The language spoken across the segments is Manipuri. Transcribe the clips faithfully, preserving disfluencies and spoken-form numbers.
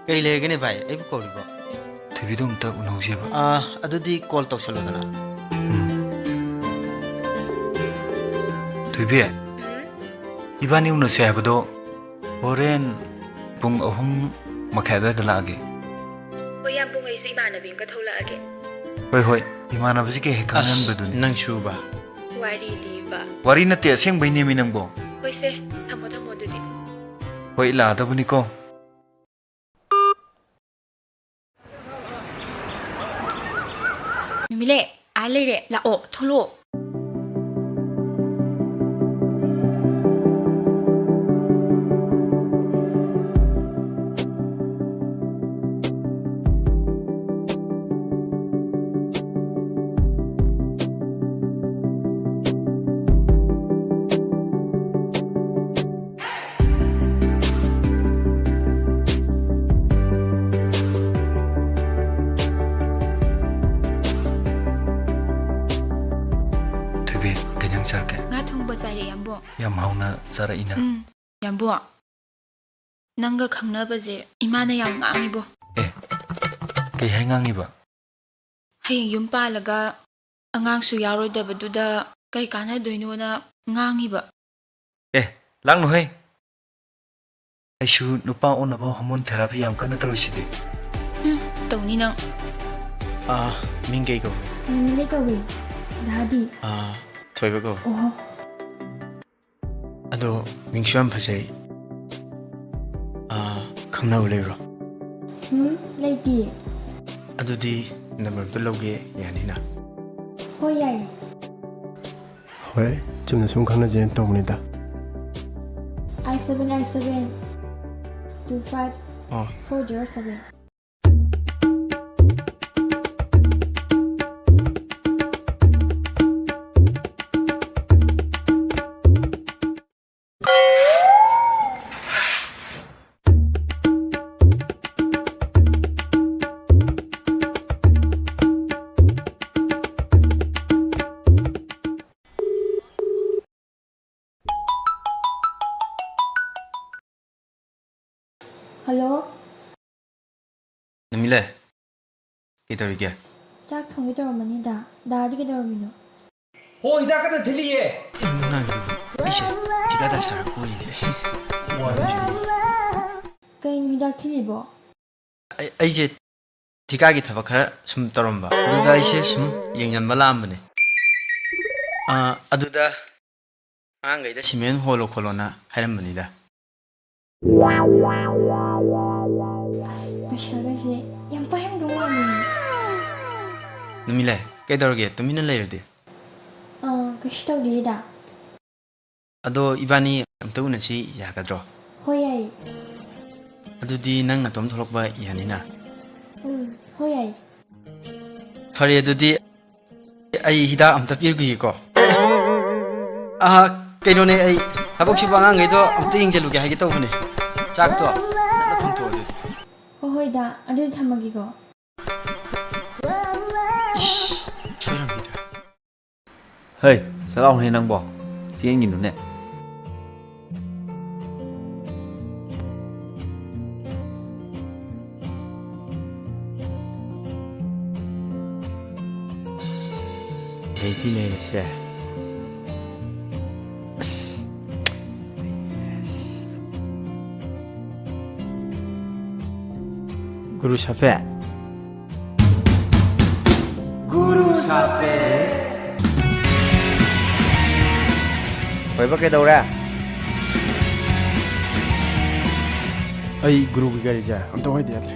ꯀꯩ ꯂꯩꯔꯒꯦꯅꯦ ꯚꯥꯏ, ꯑꯩꯕꯨ ꯀꯧꯔꯤꯕꯣ? ꯊꯣꯏꯕꯤꯗꯣ ꯑꯝꯇ ꯎꯅꯍꯧꯁꯦꯕ꯫ ꯑꯥ, ꯑꯗꯨꯗꯤ call ꯇꯧꯁꯜꯂꯣꯗꯅ꯫ ꯎꯝ꯫ ꯊꯣꯏꯕꯤ, ꯏꯕꯥꯅꯤ ꯎꯅꯁꯦ ꯍꯥꯏꯕꯗꯣ ꯍꯣꯔꯦꯟ ꯄꯨꯡ ꯑꯍꯨꯝ ꯃꯈꯥꯏ ꯑꯗꯨꯋꯥꯏꯗ ꯂꯥꯛꯑꯒꯦ꯫ ꯍꯣꯏ, ꯌꯥꯝꯕꯨꯡ, ꯑꯩꯁꯨ ꯏꯃꯥꯟꯅꯕꯤ ꯑꯃꯒ ꯊꯣꯛꯂꯛꯑꯒꯦ꯫ ꯍꯣꯏ, ꯍꯣꯏ, ꯏꯃꯥꯟꯅꯕꯁꯤ ꯀꯩ ꯍꯦꯛ ꯑꯁ, ꯈꯪꯍꯟꯕꯗꯨꯅꯤ꯫ ꯅꯪꯁꯨꯕ꯫ ꯋꯥꯔꯤꯗꯤꯕ꯫ ꯋꯥꯔꯤ ꯅꯠꯇꯦ, ꯑꯁꯦꯡꯕꯩꯅꯦꯃꯤ ꯅꯪꯕꯣ꯫ ꯍꯣꯏꯁꯦ, ꯊꯝꯃꯣ, ꯊꯝꯃꯣ ꯑꯗꯨꯗꯤ꯫ ꯍꯣꯏ, ꯂꯥꯛꯑꯗꯕꯅꯤꯀꯣ꯫ ꯅꯨꯃꯤꯠꯂꯩ, ꯑꯥ ꯂꯩꯔꯦ, ꯂꯥꯛꯑꯣ, ꯊꯣꯛꯂꯛꯑꯣ꯫ ꯊꯣꯏꯕꯤ, ꯀꯩ ꯏꯟꯖꯥꯡ ꯆꯥꯔꯒꯦ? ꯉꯥ ꯊꯣꯡꯕ ꯆꯥꯔꯦ, ꯌꯥꯝꯕꯨꯡ꯫ ꯌꯥꯝ ꯍꯥꯎꯅ ꯆꯥꯔꯛꯏꯅ꯫ ꯎꯝ, ꯌꯥꯝꯕꯨꯡ, ꯅꯪꯒ ꯈꯪꯅꯕꯁꯦ ꯏꯃꯥꯅ ꯌꯥꯝ ꯉꯥꯡꯉꯤꯕꯣ꯫ ꯑꯦ, ꯀꯩ ꯍꯥꯏ ꯉꯥꯡꯉꯤꯕ? ꯍꯌꯦꯡ ꯌꯨꯝ ꯄꯥꯜꯂꯒ ꯑꯉꯥꯡꯁꯨ ꯌꯥꯎꯔꯣꯏꯗꯕꯗꯨꯗ ꯀꯩ ꯀꯥꯟꯅꯗꯣꯏꯅꯣꯅ ꯉꯥꯡꯉꯤꯕ꯫ ꯑꯦ, ꯂꯥꯡꯅꯨꯍꯦ꯫ ꯑꯩꯁꯨ ꯅꯨꯄꯥ ꯑꯣꯟꯅꯕ hormone therapy ꯌꯥꯝ ꯀꯟꯅ ꯇꯧꯔꯤꯁꯤꯗꯤ꯫ ꯎꯝ, ꯇꯧꯅꯤ ꯅꯪ꯫ ꯑꯥ, ꯃꯤꯡ ꯀꯩ ꯀꯧꯏ? ꯅꯨꯃꯤꯠꯂꯩ ꯀꯧꯏ꯫ ꯗꯥꯗꯤ? ꯑꯥ, ꯊꯣꯏꯕ ꯀꯧꯏ꯫ ꯑꯣꯍꯣ꯫ ꯑꯗꯣ ꯃꯤꯡꯁꯨ ꯌꯥꯝ ꯐꯖꯩ꯫ ꯑꯥ, ꯈꯪꯅꯕ ꯂꯩꯕ꯭ꯔꯣ? ꯎꯝ, ꯂꯩꯇꯤꯌꯦ꯫ ꯑꯗꯨꯗꯤ number ꯑꯝꯇ ꯂꯧꯒꯦ, ꯌꯥꯅꯤꯅ? ꯍꯣꯏ, ꯌꯥꯏꯌꯦ꯫ ꯍꯣꯏ, ꯆꯨꯝꯅ ꯁꯨꯝ ꯈꯪꯅꯁꯦꯅ ꯇꯧꯕꯅꯤꯗ꯫ Eight seven eight seven two five oh. Four zero seven. Hello. ꯅꯨꯃꯤꯠꯂꯩ, ꯀꯩꯗꯧꯔꯤꯒꯦ? ꯆꯥꯛ ꯊꯣꯡꯒꯦ ꯇꯧꯔꯝꯕꯅꯤꯗ꯫ ꯗꯥꯗꯤ ꯀꯩꯗꯧꯔꯝꯃꯤꯅꯣ? ꯍꯣ, ꯍꯤꯗꯥꯛ ꯀꯟꯅ ꯊꯤꯜꯂꯤꯌꯦ꯫ ꯀꯩꯅꯣ ꯅꯪ ꯉꯥꯡꯉꯤꯗꯨꯕꯨ? ꯑꯩꯁꯦ ꯊꯤꯀꯥꯗꯥꯔ ꯁꯥꯔ ꯀꯣꯏꯔꯤꯅꯦ꯫ ꯀꯩꯅꯣ ꯍꯤꯗꯥꯛ ꯊꯤꯜꯂꯤꯕꯣ? ꯑꯩ, ꯑꯩꯁꯦ ꯊꯤꯀꯥꯒꯤ ꯊꯕꯛ ꯈꯔ ꯁꯨꯝ ꯇꯧꯔꯝꯕ, ꯑꯗꯨꯗ ꯑꯩꯁꯦ ꯁꯨꯝ ꯌꯦꯡꯁꯤꯟꯕ ꯂꯥꯛꯑꯝꯕꯅꯦ꯫ ꯑꯥ, ꯑꯗꯨꯗ ꯑꯉꯥꯡꯈꯩꯗ ꯁꯤꯃꯦꯟ ꯍꯣꯜꯂꯣ ꯈꯣꯠꯂꯣꯅ ꯍꯥꯏꯔꯝꯕꯅꯤꯗ꯫ ꯑꯁ, ꯄꯩꯁꯥꯒꯁꯦ ꯌꯥꯝ ꯄꯥꯏꯔꯝꯗꯧ ꯃꯥꯜꯂꯦ꯫ ꯅꯨꯃꯤꯠꯂꯩ, ꯀꯩꯗꯧꯔꯒꯦ? ꯇꯨꯃꯤꯟꯅ ꯂꯩꯔꯗꯤ꯫ ꯑꯥ, ꯀꯩꯁꯨ ꯇꯧꯗꯦꯗ꯫ ꯑꯗꯣ ꯏꯕꯥꯅꯤ ꯑꯝꯇ ꯎꯅꯁꯤ, ꯌꯥꯒꯗ꯭ꯔꯣ? ꯍꯣꯏ, ꯌꯥꯏꯌꯦ꯫ ꯑꯗꯨꯗꯤ ꯅꯪ ꯅꯇꯣꯝ ꯊꯣꯛꯂꯛꯄ ꯌꯥꯅꯤꯅ? ꯎꯝ, ꯍꯣꯏ, ꯌꯥꯏꯌꯦ꯫ ꯐꯔꯦ, ꯑꯗꯨꯗꯤ ꯑꯩ ꯍꯤꯗꯥꯛ ꯑꯝꯇ ꯄꯤꯔꯨꯈꯤꯒꯦꯀꯣ꯫ ꯑꯥ, ꯀꯩꯅꯣꯅꯦ, ꯑꯩ ꯊꯕꯛ ꯁꯨꯕ ꯑꯉꯥꯡꯈꯩꯗꯣ ꯑꯝꯇ ꯌꯦꯡꯁꯤꯜꯂꯨꯒꯦ ꯍꯥꯏꯒꯦ ꯇꯧꯕꯅꯦ꯫ ꯆꯥꯛꯇꯣ ꯐꯖꯅ ꯊꯣꯡꯊꯣꯛꯑꯣ ꯑꯗꯨꯗꯤ꯫ ꯍꯣꯏ, ꯍꯣꯏ, ꯗꯥ, ꯑꯗꯨꯗꯤ ꯊꯝꯃꯒꯦꯀꯣ꯫ ꯏꯁ, ꯁꯣꯏꯔꯝꯃꯤꯗ꯫ ꯍꯩ, ꯆꯠꯂꯥꯎꯅꯦ ꯅꯪꯕꯣ, ꯆꯦꯟꯒꯤꯅꯨꯅꯦ꯫ ꯂꯩꯗꯤ ꯂꯩꯔꯁꯦ꯫ ꯑꯁ꯫ ꯒꯨꯔꯨ ꯁꯥꯐꯦ꯫ ꯒꯨꯔꯨ ꯁꯥꯐꯦ꯫ ꯊꯣꯏꯕ ꯀꯩꯗꯧꯔꯦ? ꯑꯩ ꯒꯨꯔꯨꯒꯤ ꯒꯥꯔꯤꯁꯦ ꯑꯝꯇ ꯋꯥꯏꯗ ꯌꯥꯗ꯭ꯔꯦ꯫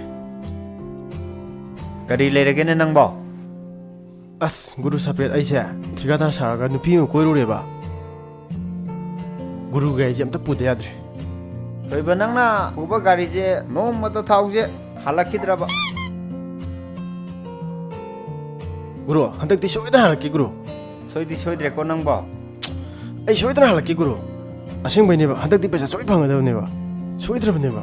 ꯀꯔꯤ ꯂꯩꯔꯒꯦꯅꯦ ꯅꯪꯕꯣ? ꯑꯁ, ꯒꯨꯔꯨ ꯁꯥꯐꯦꯠ, ꯑꯩꯁꯦ ꯊꯤꯀꯥꯗꯥꯔ ꯁꯥꯔꯒ ꯅꯨꯄꯤ ꯑꯃ ꯀꯣꯏꯔꯨꯔꯦꯕ꯫ ꯒꯨꯔꯨꯒꯤ ꯒꯥꯔꯤꯁꯦ ꯑꯝꯇ ꯄꯨꯗ ꯌꯥꯗ꯭ꯔꯦ꯫ ꯊꯣꯏꯕ, ꯅꯪꯅ ꯄꯨꯕ ꯒꯥꯔꯤꯁꯦ ꯅꯣꯡꯃꯇ ꯊꯥꯎꯁꯦ ꯍꯜꯂꯛꯈꯤꯗ꯭ꯔꯕ? ꯒꯨꯔꯨ, ꯍꯟꯗꯛꯇꯤ ꯁꯣꯏꯗꯅ ꯍꯜꯂꯛꯀꯦ, ꯒꯨꯔꯨ꯫ ꯁꯣꯏꯗꯤ ꯁꯣꯏꯗ꯭ꯔꯦꯀꯣ ꯅꯪꯕꯣ? ꯑꯩ ꯁꯣꯏꯗꯅ ꯍꯜꯂꯛꯀꯦ, ꯒꯨꯔꯨ꯫ ꯑꯁꯦꯡꯕꯩꯅꯦꯕ, ꯍꯟꯗꯛꯇꯤ ꯄꯩꯁꯥ ꯁꯣꯏ ꯐꯪꯒꯗꯕꯅꯦꯕ꯫ ꯁꯣꯏꯗ꯭ꯔꯕꯅꯦꯕ꯫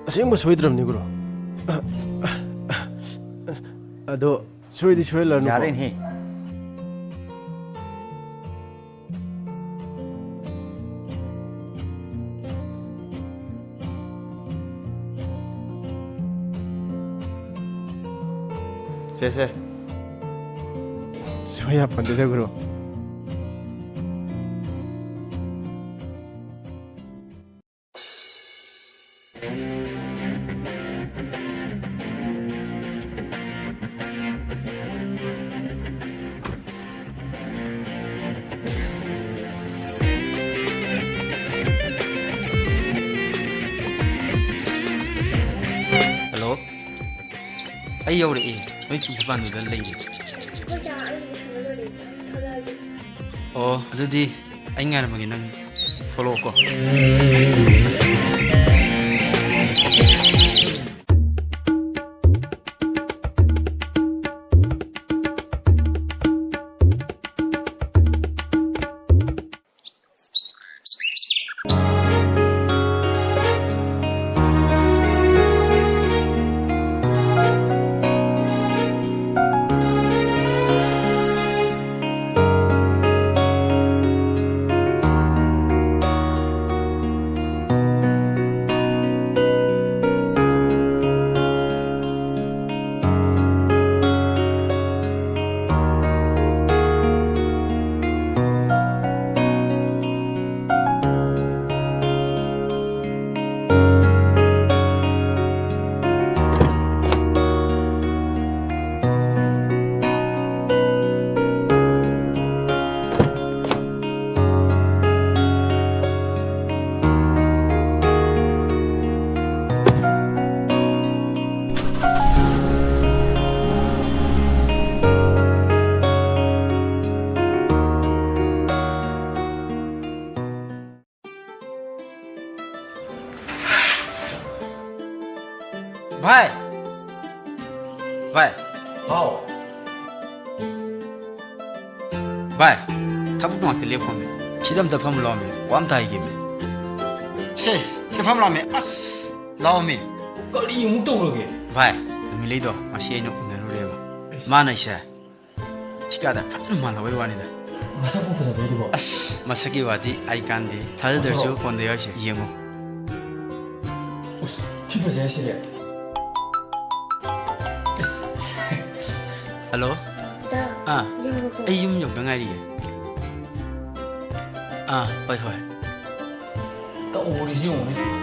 ꯑꯁꯦꯡꯕ ꯁꯣꯏꯗ꯭ꯔꯕꯅꯤ, ꯒꯨꯔꯨ꯫ ꯑꯗꯣ ꯁꯣꯏꯗꯤ ꯁꯣꯏꯍꯜꯂꯅꯨꯀꯣ꯫ ꯌꯥꯔꯦꯅꯦꯍꯦ꯫ ꯁꯦ, ꯁꯦ꯫ ꯁꯣꯏ ꯌꯥꯄꯣꯟꯇꯦꯗ, ꯒꯨꯔꯨ꯫ ꯍꯜꯂꯣ꯫ ꯑꯩ ꯌꯧꯔꯛꯑꯦ꯫ ꯅꯣꯏ ꯄꯨꯈ꯭ꯔꯤ ꯃꯄꯥꯟꯗꯨꯗ ꯂꯩꯔꯦ꯫ ꯍꯣꯏ ꯗꯥ, ꯑꯩ ꯏꯁꯤꯡꯗꯣ ꯂꯣꯏꯔꯦ꯫ ꯊꯣꯛꯂꯛꯑꯒꯦ꯫ ꯑꯣ, ꯑꯗꯨꯗꯤ ꯑꯩ ꯉꯥꯏꯔꯝꯃꯒꯦ, ꯅꯪ ꯊꯣꯛꯂꯛꯑꯣꯀꯣ꯫ ꯚꯥꯏ! ꯚꯥꯏ! ꯍꯥꯎ꯫ ꯚꯥꯏ, ꯊꯕꯛ ꯉꯥꯛꯇ ꯂꯦꯞꯈꯣꯃꯤ꯫ ꯁꯤꯗ ꯑꯝꯇ ꯐꯝꯃꯨ ꯂꯥꯎꯃꯤ꯫ ꯋꯥ ꯑꯝꯇ ꯍꯥꯏꯒꯦꯃꯤ꯫ ꯁꯦ, ꯁꯤꯗ ꯐꯝꯃꯨ ꯂꯥꯎꯃꯤ꯫ ꯑꯁ, ꯂꯥꯎꯃꯤ꯫ ꯀꯔꯤ ꯑꯃꯨꯛ ꯇꯧꯔꯒꯦ? ꯚꯥꯏ, ꯅꯨꯃꯤꯠꯂꯩꯗꯣ ꯉꯁꯤ ꯑꯩꯅ ꯎꯅꯔꯨꯔꯦꯕ꯫ ꯑꯁ꯫ ꯃꯥꯅ ꯑꯩꯁꯦ ꯊꯤꯀꯥꯗ ꯐꯖꯅ ꯃꯥꯜꯍꯧꯕꯩ ꯋꯥꯅꯤꯗ꯫ ꯃꯁꯛꯄꯨ ꯐꯖꯕ꯭ꯔꯣ ꯑꯗꯨꯕꯣ? ꯑꯁ, ꯃꯁꯛꯀꯤ ꯋꯥꯗꯤ ꯑꯩ ꯀꯥꯟꯗꯦ꯫ ꯊꯥꯖꯗ꯭ꯔꯁꯨ ꯐꯣꯟꯗ ꯌꯥꯎꯔꯤꯁꯦ ꯌꯦꯡꯉꯣ꯫ ꯎꯁ, ꯊꯤ ꯐꯖꯩ ꯁꯤꯗꯤ꯫ ꯏꯁ, ꯍꯜꯂꯣ꯫ ꯏꯇꯥ, ꯑꯥ, ꯌꯧꯔꯕꯣ? ꯑꯩ ꯌꯨꯝ ꯌꯧꯗ ꯉꯥꯏꯔꯤꯌꯦ꯫ ꯑꯥ, ꯍꯣꯏ, ꯍꯣꯏ꯫ ꯇꯧꯔꯤꯁꯤ ꯌꯦꯡꯉꯨꯅꯦ꯫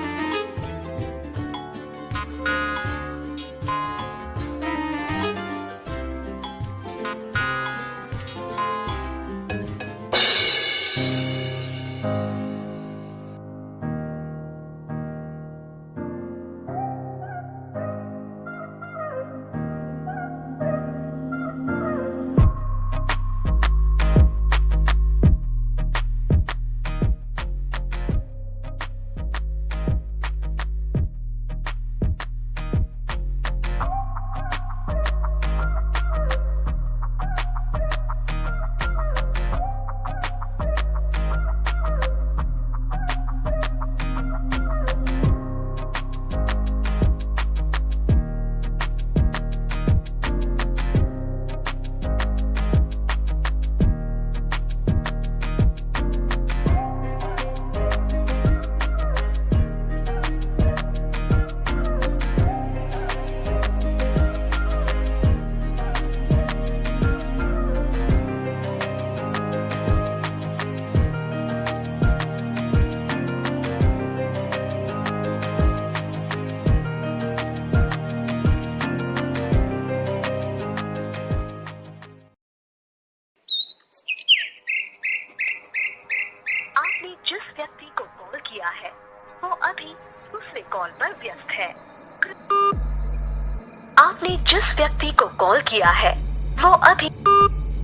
आपने जिस व्यक्ति को कॉल किया है, वो अभी दूसरे कॉल पर व्यस्त है। आपने जिस व्यक्ति को कॉल किया है, वो अभी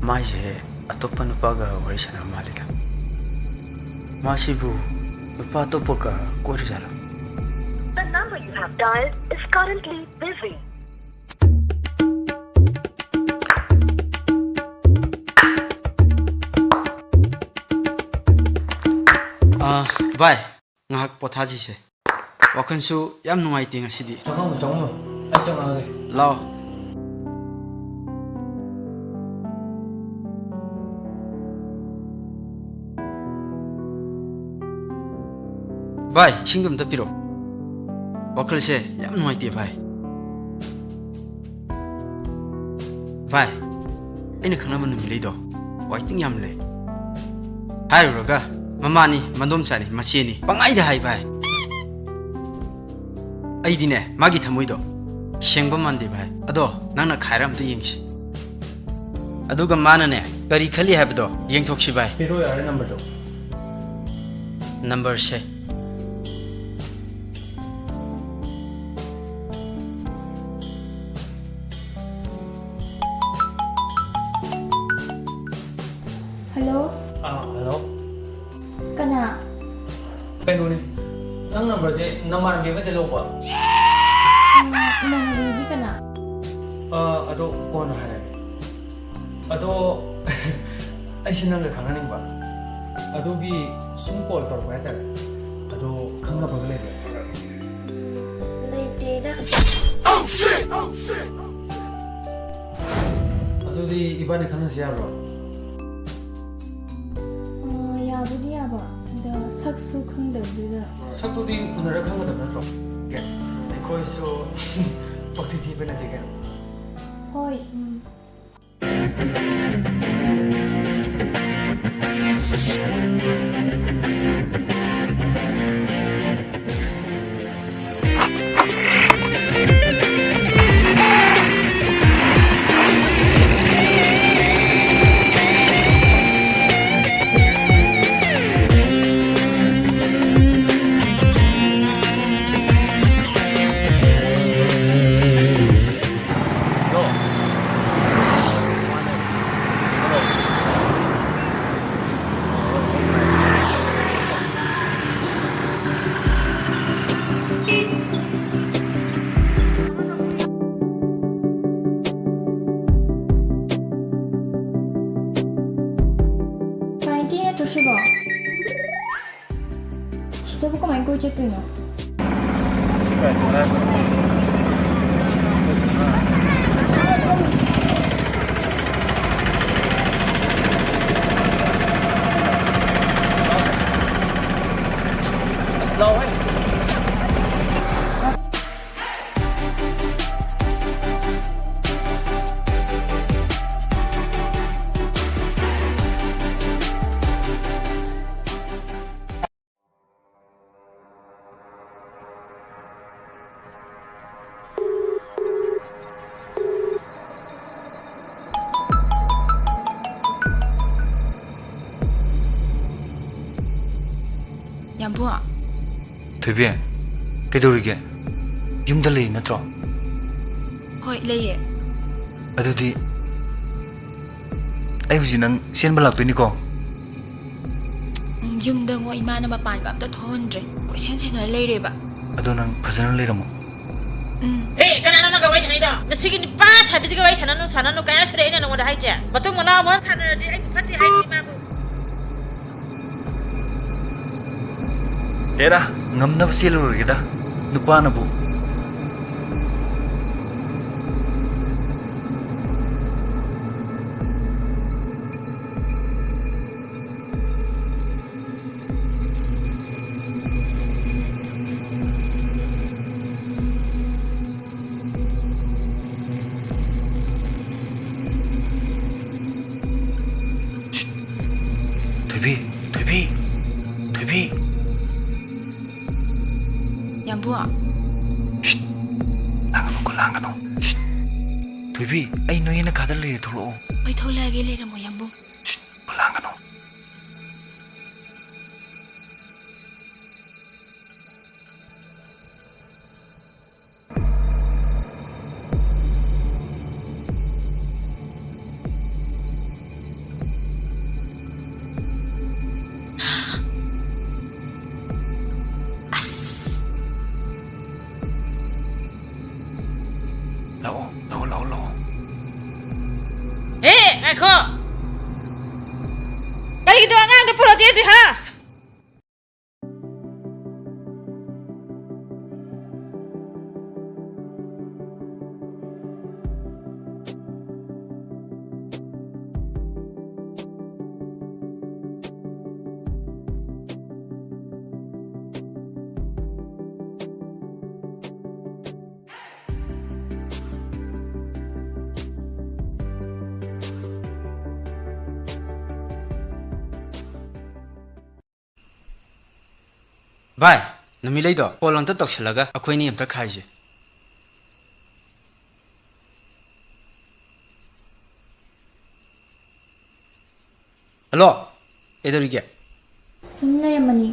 ꯃꯥꯏꯁꯦ ꯑꯇꯣꯞꯄ ꯅꯨꯄꯥꯒ ꯋꯥꯔꯤ ꯁꯥꯟꯅꯕ ꯃꯥꯜꯂꯤꯗ꯫ ꯃꯥꯁꯤꯕꯨ ꯅꯨꯄꯥ ꯑꯇꯣꯞꯄꯒ ꯀꯣꯏꯔꯤꯖꯥꯠꯂꯣ? The number you have dialed is currently busy. ꯑꯥ, ꯚꯥꯏ, ꯉꯥꯏꯍꯥꯛ ꯄꯣꯊꯥꯁꯤꯁꯦ꯫ ꯋꯥꯈꯜꯁꯨ ꯌꯥꯝ ꯅꯨꯡꯉꯥꯏꯇꯦ ꯉꯁꯤꯗꯤ꯫ ꯆꯪꯉꯝꯃꯣ, ꯆꯪꯉꯝꯃꯣ꯫ ꯑꯩ ꯆꯪꯉꯛꯑꯒꯦ꯫ ꯂꯥꯛꯑꯣ꯫ ꯚꯥꯏ, ꯏꯁꯤꯡꯗꯣ ꯑꯝꯇ ꯄꯤꯔꯛꯑꯣ꯫ ꯋꯥꯈꯜꯁꯦ ꯌꯥꯝ ꯅꯨꯡꯉꯥꯏꯇꯦ ꯚꯥꯏ꯫ ꯚꯥꯏ, ꯑꯩꯅ ꯈꯪꯅꯕ ꯅꯨꯃꯤꯠꯂꯩꯗꯣ ꯋꯥꯏꯇꯤꯡ ꯌꯥꯝ ꯂꯩ꯫ ꯍꯥꯏꯔꯨꯔꯒ ꯃꯃꯥꯅꯤ, ꯃꯗꯣꯝꯆꯥꯅꯤ, ꯃꯆꯦꯅꯤ ꯄꯪꯍꯥꯏꯗ ꯍꯥꯏ ꯚꯥꯏ꯫ ꯑꯩꯗꯤꯅꯦ, ꯃꯥꯒꯤ ꯊꯃꯣꯏꯗꯣ ꯁꯦꯡꯕ ꯃꯥꯟꯗꯦ ꯚꯥꯏ꯫ ꯑꯗꯣ ꯅꯪꯅ ꯈꯥꯏꯔ ꯑꯝꯇ ꯌꯦꯡꯁꯤ꯫ ꯑꯗꯨꯒ ꯃꯥꯅꯅꯦ ꯀꯔꯤ ꯈꯜꯂꯤ ꯍꯥꯏꯕꯗꯣ ꯌꯦꯡꯊꯣꯛꯁꯤ ꯚꯥꯏ꯫ ꯄꯤꯔꯣ ꯌꯥꯔꯦ ꯅꯝꯕꯔꯗꯣ꯫ ꯅꯝꯕꯔꯁꯦ꯫ ꯍꯜꯂꯣ꯫ ꯑꯥ, ꯍꯜꯂꯣ꯫ ꯀꯅꯥ? ꯀꯩꯅꯣꯅꯦ, ꯅꯪ ꯅꯝꯕꯔꯁꯦ ꯅꯃꯥꯟꯅꯕꯤ ꯑꯃꯗ ꯂꯧꯕ? ꯑꯥ, ꯏꯃꯥꯟꯅꯕꯤꯗꯤ ꯀꯅꯥ? ꯑꯥ, ꯑꯗꯣ ꯀꯣꯟꯅ ꯍꯥꯏꯔꯒꯦ꯫ ꯑꯗꯣ ꯑꯩꯁꯦ ꯅꯪꯒ ꯈꯪꯅꯅꯤꯡꯕ, ꯑꯗꯨꯒꯤ ꯁꯨꯝ ꯀꯣꯜ ꯇꯧꯔꯛꯄ ꯍꯥꯏꯇꯥꯔꯦ꯫ ꯑꯗꯣ ꯈꯪꯅꯕꯒ ꯂꯩꯕ꯭ꯔꯥ? ꯂꯩꯇꯦꯗ꯫ ꯑꯗꯨꯗꯤ ꯏꯕꯥꯅꯤ ꯈꯪꯅꯁꯤ ꯌꯥꯕ꯭ꯔꯣ? ꯑ, ꯌꯥꯕꯨꯗꯤ ꯌꯥꯕ, ꯑꯗ ꯁꯛꯁꯨ ꯈꯪꯗꯕꯗꯨꯗ꯫ ꯁꯛꯇꯨꯗꯤ ꯎꯅꯔ ꯈꯪꯒꯗꯕ ꯅꯠꯇ꯭ꯔꯣ? ꯑꯦ, ꯑꯩꯈꯣꯏꯁꯨ ꯄꯛꯊꯤ ꯊꯤꯕ ꯅꯠꯇꯦ ꯀꯩꯅꯣ꯫ ꯍꯣꯏ, ꯎꯝ꯫ ꯀꯥꯏꯟꯇꯤ ꯅꯠꯇ꯭ꯔꯣ ꯁꯤꯕꯣ? ꯁꯤꯗꯕꯨ ꯀꯃꯥꯏꯅ ꯀꯣꯏ ꯆꯠꯇꯣꯏꯅꯣ? ꯌꯥꯝꯕꯨꯡ꯫ ꯊꯣꯏꯕꯤ, ꯀꯩꯗꯧꯔꯤꯒꯦ? ꯌꯨꯝꯗ ꯂꯩ ꯅꯠꯇ꯭ꯔꯣ? ꯍꯣꯏ, ꯂꯩꯌꯦ꯫ ꯑꯗꯨꯗꯤ ꯑꯩ ꯍꯧꯖꯤꯛ ꯅꯪ ꯆꯦꯟꯕ ꯂꯥꯛꯇꯣꯏꯅꯤꯀꯣ? ꯎꯝ, ꯌꯨꯝꯗꯉꯣ ꯏꯃꯥꯅ ꯃꯄꯥꯟꯒ ꯑꯝꯇ ꯊꯣꯛꯍꯟꯗ꯭ꯔꯦ꯫ ꯀꯣꯏꯁꯦꯟ ꯁꯦꯟꯅꯔ ꯂꯩꯔꯦꯕ꯫ ꯑꯗꯣ ꯅꯪ ꯐꯖꯅ ꯂꯩꯔꯝꯃꯣ꯫ ꯎꯝ꯫ ꯑꯦ, ꯀꯅꯥꯅꯣ ꯅꯪꯒ ꯋꯥꯔꯤ ꯁꯥꯟꯅꯩꯗꯣ? ꯃꯁꯤꯒꯤ ꯅꯨꯄꯥ ꯁꯥꯕꯤꯁꯤꯒ ꯋꯥꯔꯤ ꯁꯥꯟꯅꯅꯨ, ꯁꯥꯟꯅꯅꯨ꯫ ꯀꯌꯥ ꯁꯨꯔꯦ ꯑꯩꯅ ꯅꯉꯣꯟꯗ ꯍꯥꯏꯁꯦ? ꯃꯇꯨꯡ ꯃꯅꯥꯎ ꯑꯃꯨꯛ ꯁꯥꯟꯅꯔꯗꯤ ꯑꯩꯕꯨ ꯐꯠꯇꯦ ꯍꯥꯏꯅꯤ ꯃꯥꯕꯨ꯫ ꯍꯦꯔꯥ, ꯉꯝꯅꯕ ꯆꯦꯜꯂꯨꯔꯒꯦꯗ, ꯅꯨꯄꯥꯅꯕꯨ꯫ ꯁꯤꯠ! ꯊꯣꯏꯕꯤ! ꯊꯣꯏꯕꯤ! ꯊꯣꯏꯕꯤ! ꯌꯥꯝꯕꯨꯡ꯫ ꯁꯤꯠ! ꯂꯥꯡꯒꯅꯨꯀꯣ, ꯂꯥꯡꯒꯅꯨ꯫ ꯁꯤꯠ! ꯊꯣꯏꯕꯤ, ꯑꯩ ꯅꯣꯏ ꯍꯦꯟꯅ ꯀꯥꯗ ꯂꯩꯔꯦ, ꯊꯣꯛꯂꯛꯑꯣ꯫ ꯍꯣꯏ, ꯊꯣꯛꯂꯛꯑꯒꯦ, ꯂꯩꯔꯝꯃꯣ, ꯌꯥꯝꯕꯨꯡ꯫ ꯁꯤꯠ! ꯂꯥꯡꯒꯅꯨ꯫ ꯑꯁ! ꯂꯥꯛꯑꯣ, ꯂꯥꯛꯑꯣ, ꯂꯥꯛꯑꯣ, ꯂꯥꯛꯑꯣ꯫ ꯍꯦ, ꯉꯥꯏꯈꯣ꯫ ꯀꯔꯤꯒꯤꯅꯣ ꯑꯉꯥꯡꯗꯣ ꯄꯨꯔꯛꯑꯣ ꯆꯦꯜꯂꯤ, ꯍꯥ? ꯚꯥꯏ, ꯅꯨꯃꯤꯠꯂꯩꯗꯣ call ꯑꯝꯇ ꯇꯧꯁꯜꯂꯒ ꯑꯩꯈꯣꯏꯅꯤ ꯑꯝꯇ ꯈꯥꯏꯁꯦ꯫ ꯍꯜꯂꯣ, ꯀꯩꯗꯧꯔꯤꯒꯦ? ꯁꯨꯝ ꯂꯩꯔꯝꯕꯅꯤ꯫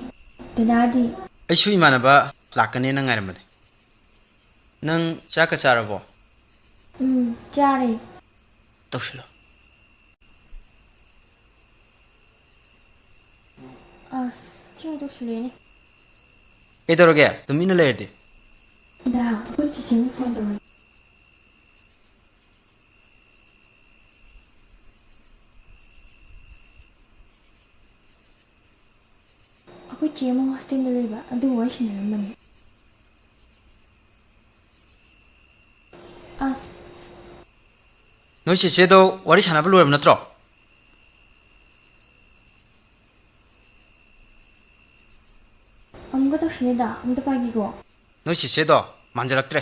ꯗꯗꯥꯗꯤ? ꯑꯩꯁꯨ ꯏꯃꯥꯟꯅꯕ ꯂꯥꯛꯀꯅꯦꯅ ꯉꯥꯏꯔꯝꯕꯅꯦ꯫ ꯅꯪ ꯆꯥꯛꯀ ꯆꯥꯔꯕꯣ? ꯎꯝ, ꯆꯥꯔꯦ꯫ ꯇꯧꯁꯤꯜꯂꯣ꯫ ꯑꯁ, ꯊꯦꯡ ꯇꯧꯁꯤꯜꯂꯛꯑꯦꯅꯦ꯫ ꯀꯩꯗꯧꯔꯒꯦ? ꯇꯨꯃꯤꯟꯅ ꯂꯩꯔꯗꯤ? ꯗꯥ, ꯑꯩꯈꯣꯏ ꯆꯤꯆꯦꯅ ꯐꯣꯟ ꯇꯧꯔꯛꯑꯦ꯫ ꯑꯩꯈꯣꯏ ꯆꯦ ꯑꯃ ꯍꯣꯁꯇꯦꯜꯗ ꯂꯩꯕ, ꯑꯗꯨꯒ ꯋꯥꯔꯤ ꯁꯥꯟꯅꯔꯝꯕꯅꯦ꯫ ꯑꯁ꯫ ꯅꯣꯏ ꯆꯦꯆꯦꯗꯣ ꯋꯥꯔꯤ ꯁꯥꯟꯅꯕ ꯂꯣꯏꯔꯕ ꯅꯠꯇ꯭ꯔꯣ? ꯑꯃꯨꯛꯀ ꯇꯧꯁꯤꯅꯦꯗ, ꯑꯝꯇ ꯄꯥꯏꯒꯦꯀꯣ꯫ ꯅꯣꯏ ꯆꯦꯆꯦꯗꯣ ꯃꯥꯟꯖꯔꯛꯇ꯭ꯔꯦ꯫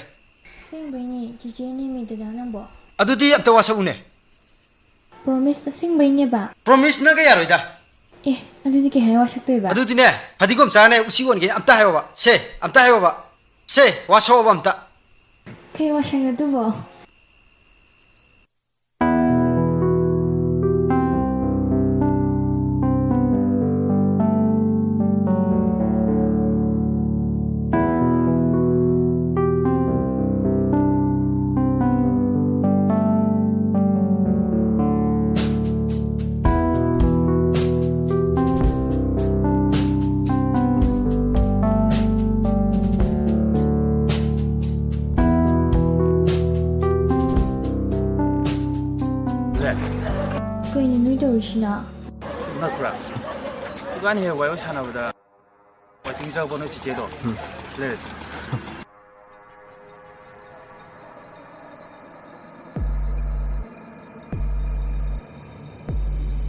ꯑꯁꯦꯡꯕꯩꯅꯦ, ꯆꯦꯆꯦꯅꯦꯃꯤ ꯗꯗꯥ ꯅꯪꯕꯣ꯫ ꯑꯗꯨꯗꯤ ꯑꯝꯇ ꯋꯥꯁꯛꯎꯅꯦ꯫ Promise ꯑꯁꯦꯡꯕꯩꯅꯦꯕ? Promiseꯅꯒ ꯌꯥꯔꯣꯏꯗ꯫ ꯑꯦ, ꯑꯗꯨꯗꯤ ꯀꯩ ꯍꯥꯏ ꯋꯥꯁꯛꯇꯣꯏꯕ? ꯑꯗꯨꯗꯤꯅꯦ, ꯐꯗꯤꯒꯣꯝ ꯆꯥꯔꯅꯦ, ꯎꯆꯤ ꯑꯣꯟꯒꯦꯅꯦ, ꯑꯝꯇ ꯍꯥꯏꯌꯣꯕ꯫ ꯁꯦ, ꯑꯝꯇ ꯍꯥꯏꯌꯣꯕ꯫ ꯁꯦ, ꯋꯥꯁꯛꯑꯣꯕ ꯑꯝꯇ꯫ ꯀꯩ ꯋꯥꯁꯛꯅꯣ ꯑꯗꯨꯕꯣ? ꯂꯦ꯫ ꯀꯩꯅꯣ ꯅꯣꯏ ꯇꯧꯔꯤꯁꯤꯅ? ꯅꯛꯄ꯭ꯔꯥ? ꯏꯕꯥꯅꯤ ꯍꯦꯛ ꯋꯥꯔꯤ ꯁꯥꯟꯅꯕꯗ ꯋꯥꯏꯇꯤꯡ ꯆꯥꯛꯄ ꯅꯣꯏ ꯆꯤꯆꯦꯗꯣ꯫ ꯎꯝ꯫ ꯁꯤ ꯂꯩꯔꯦ꯫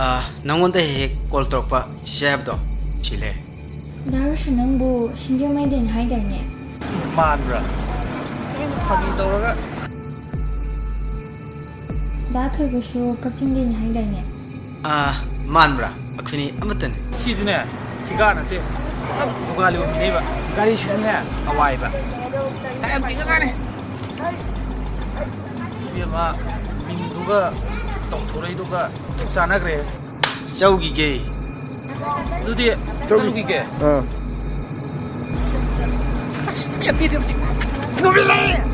ꯑꯥ, ꯅꯪꯉꯣꯟꯗ ꯍꯦꯛ ꯍꯦꯛ call ꯇꯧꯔꯛꯄ ꯆꯤꯆꯦ ꯍꯥꯏꯕꯗꯣ, ꯁꯤ ꯂꯩꯔꯦ꯫ ꯗꯥ ꯔꯣꯁꯟ, ꯅꯪꯕꯨ ꯁꯤꯡꯖꯃꯩꯗꯩꯅꯤ ꯍꯥꯏꯗꯥꯏꯅꯦ? ꯃꯥꯟꯕ꯭ꯔꯥ? ꯁꯤ ꯐꯥꯒꯤ ꯇꯧꯔꯒ꯫ ꯗꯥ ꯊꯣꯏꯕꯁꯨ ꯀꯛꯆꯤꯡꯗꯩꯅꯤ ꯍꯥꯏꯗꯥꯏꯅꯦ? ꯑꯥ, ꯃꯥꯟꯕ꯭ꯔꯥ? ꯑꯩꯈꯣꯏꯅꯤ ꯑꯃꯠꯇꯅꯤ꯫ ꯁꯤꯁꯨꯅꯦ, ꯊꯤꯀꯥ ꯅꯠꯇꯦ꯫ ꯄꯨꯔꯥ ꯖꯨꯒꯥꯂꯤ ꯑꯣꯏꯃꯤꯟꯅꯩꯕ꯫ ꯒꯥꯔꯤꯁꯤꯁꯨꯅꯦ, ꯑꯋꯥꯏꯕ꯫ ꯌꯥꯝ ꯇꯤꯡꯉꯖꯥꯠꯅꯤ꯫ ꯏꯕꯦꯝꯃ, ꯃꯤꯡꯗꯨꯒ ꯇꯧꯊꯣꯔꯛꯏꯗꯨꯒ ꯆꯞ ꯆꯥꯟꯅꯈ꯭ꯔꯦ꯫ ꯆꯧꯈꯤꯒꯦ꯫ ꯑꯗꯨꯗꯤ ꯆꯧꯈꯤꯒꯦ꯫ ꯑꯥ꯫ ꯑꯦ, ꯄꯤꯗꯦ ꯍꯧꯖꯤꯛ꯫ ꯅꯨꯃꯤꯠ ꯂꯩ꯫